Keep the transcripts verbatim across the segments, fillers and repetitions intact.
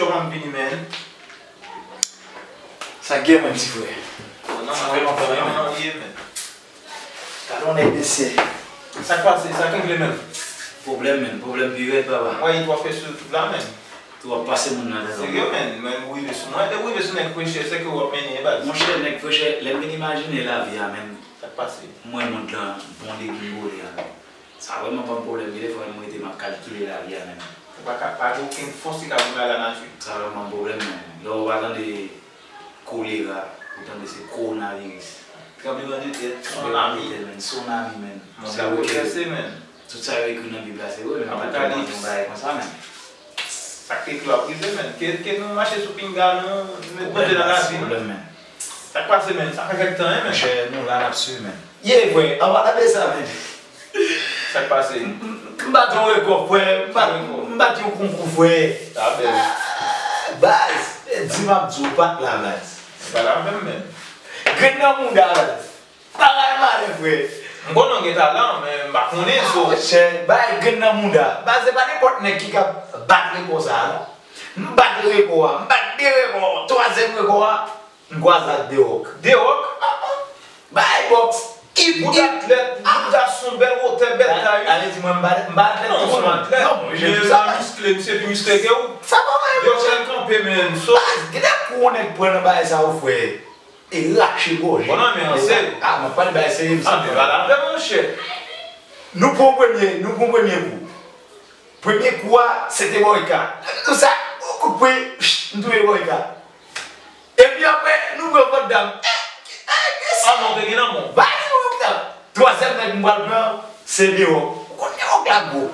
Yo, m ap vini, men. Sa gen, men, ti frè? Nan, sa fè lontan, men. Gade yon nèg mesye. Sa k pase? Sa k regle, men? Pwoblèm, men. Pwoblèm pi rèd, papa. Mwen, w ap fè sou YouTube la, men. Tou w ap pase moun nan tèt. Serye, men. Mwen, ou rive sou mwen. Depi ou rive sou nèg Fresh, se ke w ap mennen, baz. Monchè, nèg Fresh, lè m vin imajine lavi a, men. Sa k pase? Mwen, mond lan, bon degringole a, men. Sa vrèman ban m pwoblèm, gen de fwa m rete m ap kalkile lavi a menm. Ou pa ka, pa gen okenn fòs ki ka vin bay lanati. Sa vrèman ban m pwoblèm menm. Lè ou pa tande kolera, ou tande se kowonaviris. Tranblemanntè, tsunami. Tranblemanntè, men, tsunami, men. Mond la bouleverse, men. Tout sa yo ekri nan Bib la, se vre, men pa tande yon bagay konsa, men. Sa k ekri yo ap rive, men. Ke, ke nou mache sou pinga nou, nou met Bondye nan lavi nou. Pwoblèm, men. Sa k pase, men? Sa fè kèk tan, wi, men. Monchè, nou la, n ap swiv, men. Ye, frè, anba tande sa, men. Sa k pase? M, m, m bat yon rekò, frè. M bat, m bat yon konkou, frè. Sa bèl. Ah, baz, di m ap di w, ou pa t la, baz. Ou pa t la menm, men. Grenn nan mouda, baz. Bagay malè, frè. M konnen w gen talan, men m pa konnen, so. Monchè, bay grenn nan mouda. Baz, se pa nenpòt nèg ki ka bat rekò sa a, non. M bat rekò a, m bat de rekò, twazyèm rekò a, m kwaze ak De Rock. De Rock? Bay bòks. Bout atlèt, bout gason, bèl wotè, bèl tay. Ale di mwen m pa, m pa atlèt tou, non. Non, men misye pi miskle, misye pi miskle ke ou. Sa pa mwen, monchè. De Rock kanpe, men, so. Baz, gen de kou yon nèg pran nan bagay sa yo, frè. E rache gòj. Bon, non, men an serye. Ah, m ap pale bagay serye, m serye. Ah, men pale avè m, monchè. Nou pran premye, nou pran premye kou. Premye kou a, se te Boyka. Lè m di w sa, yon kout pwen, m touye Boyka. Epi apre, nou pran Van Damme. Eh, eh, mesye. Ah, non, te gen nan men w. Baz, mwen pran. Twazyèm nèg m pral pran, se De Rock. Ou konn De Rock la gwo.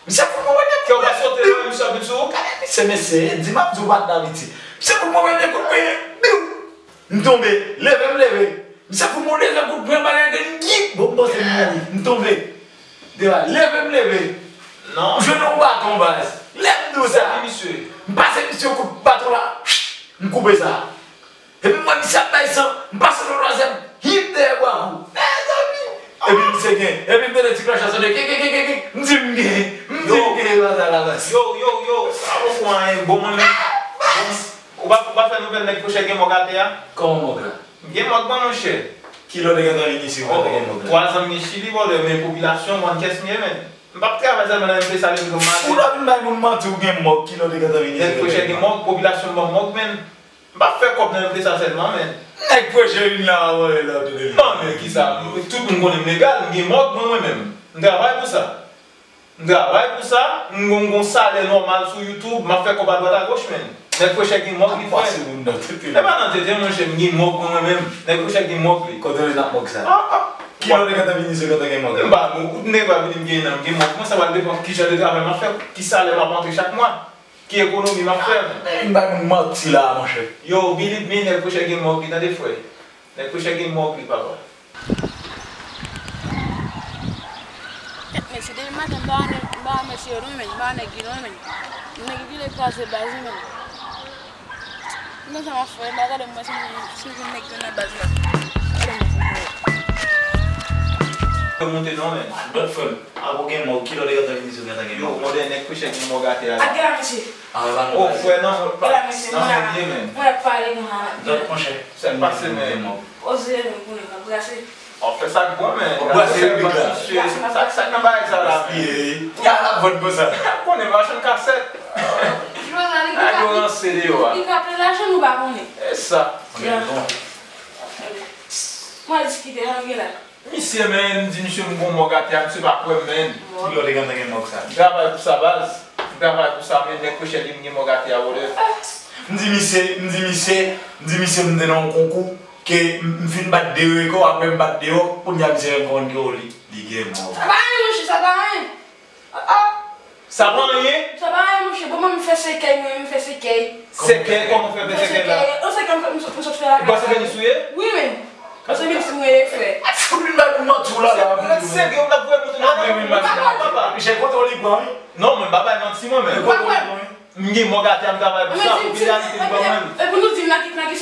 Misye fout mwen wè nèg. Kè w pa sote lè misye ap vin sou ou? Gade misye, mesye, di m ap di w pa t la piti. Misye fout mwen wè nèg kout pwen, biw! M tonbe, leve m leve. Misye fout mwen dezyèm kout pwen, bagay gen gip. Bon, m panse m mouri. M tonbe. Deba, leve m leve. Non. M jwenn yon baton, baz. Lè m di w sa. Epi misye? M pase misye yon kout baton la. M koupe sa. Epi m wè misye ap bay san. M pase nan twazyèm. Hip dèyè bwa kou. Mezanmi. Epi misye gen. Epi m tande ti klòch la sonnen. Ke, ke, ke, ke, ke. M di m gen. M di m gen. Yo, yo, yo. Sa poko anyen bon, mwen menm. Ou pa, ou pa fè nouvèl nèg Fresh gen mòg atè a? Kòman mòg la? M gen mòg mwen, monchè. Kilè w te gentan vin isi, ou gentan gen mòg la? Twa zan m gen Chili, brother, men popilasyon, ou konn kiyès m ye, men. M p ap travay sèlman nan M P S A legliz maten. Ou ta vin bay moun manti, ou gen mòg, kilè w te gentan vin isi, ou gentan gen mòg? Nèg Fresh gen mòg, popilasyon ban m mòg, men. M p ap fè kòb nan M P S A sèlman, men. Nèg Fresh vin la, wè, la, ou tande li. Non, men kisa? Tout moun konnen m legal, m gen mòg mwen, mwen menm. M travay pou sa. M travay pou sa, m gon, gon salè nòmal sou YouTube, m ap fè kòb adwat agoch, men. Nèg Fresh gen mòg li, frè. Pase moun nan tete. E pa nan tete, monchè, m gen mòg mwen, mwen menm. Nèg Fresh gen mòg li. Kote w ye n ap mòg sa? Ah, ah. Kilè w te gentan vin isi, w gentan gen mòg? M pa gon kout nèg pa vini m gen nan, m gen mòg mwen, sa pral depann kijan de travay m ap fè, ki salè m ap antre chak mwa, ki ekonomi m ap fè, men. Men vin bay moun manti la, monchè. Yo, believe me, nèg Fresh gen mòg li, tande, frè. Nèg Fresh gen mòg li, papa. Kèt mesye, depi maten m pa wè nèg, m pa wè mesye yo non, men, m pa wè nèg yo non, men. Nèg yo kile kraze baz yo, men. M konn sa m ap fè, m pa gade m wè si m, si m jwenn nèg yo nan baz la. Gade m wè si m jwenn. Yo monte non, men. Dòt frè m, a ou gen mòg, kilè w te gentan vin isi, w gentan gen mòg? Yo, mòde nèg Fresh gen mòg atè a la. Ak gen la, mesye. Ah, la, non, oh, frè, non, pa, non, mesye, non, mwen ap, mwen ap pale konsa. Dòt, monchè. Sa k pase, men? Poze, men, konnen m ap brase. Ò, fè sa k bon, men. Ap brase replik la. Sa, sa k nan bagay sa la, men? Gaspiye. Ya, l ap vann konsa. Konnen machann kasèt. Jwè la, li ka, li ka plen lajan, nou pa konnen. E sa. Ya. Bon. Mwen diskite, antre la. Misye, men, m di misye m gon mòg atè a, misye pa kwè m, men. Kilè w te gentan gen mòg sa? M travay pou sa, baz. M travay pou sa, men nèg Fresh di m gen mòg atè a, brother. M di misye, m di misye, m di misye m te nan yon konkou, ke m, m fin bat de rekò, apre m bat de rekò, kounye a misye fè m konprann ke, o, li, li gen mòg. Sa pa anyen, monchè, sa pa anyen. Ah, ah. Sa pa anyen? Sa pa anyen, monchè. Bon, mwen, m fè sèkèy, mwen, m fè sèkèy. Sèkèy, kòman w fè fè sèkèy la? Yon sèkèy m sot, m sot fè lakay la. Ou pase Venis ou ye? Wi, men. Pase Venis mwen ye, frè. Fout vin bay moun manti w la, la. Sèkèy, w t ap voye moun nan men, men, papa. Misye kote w li pran, wi. Non, mwen pa bay manti, mwen, men. Kote w li pran, wi. M gen mòg atè a, m travay pou sa, pou ki reyalite m ban mwen. E pou nou di m nan ki, nan ki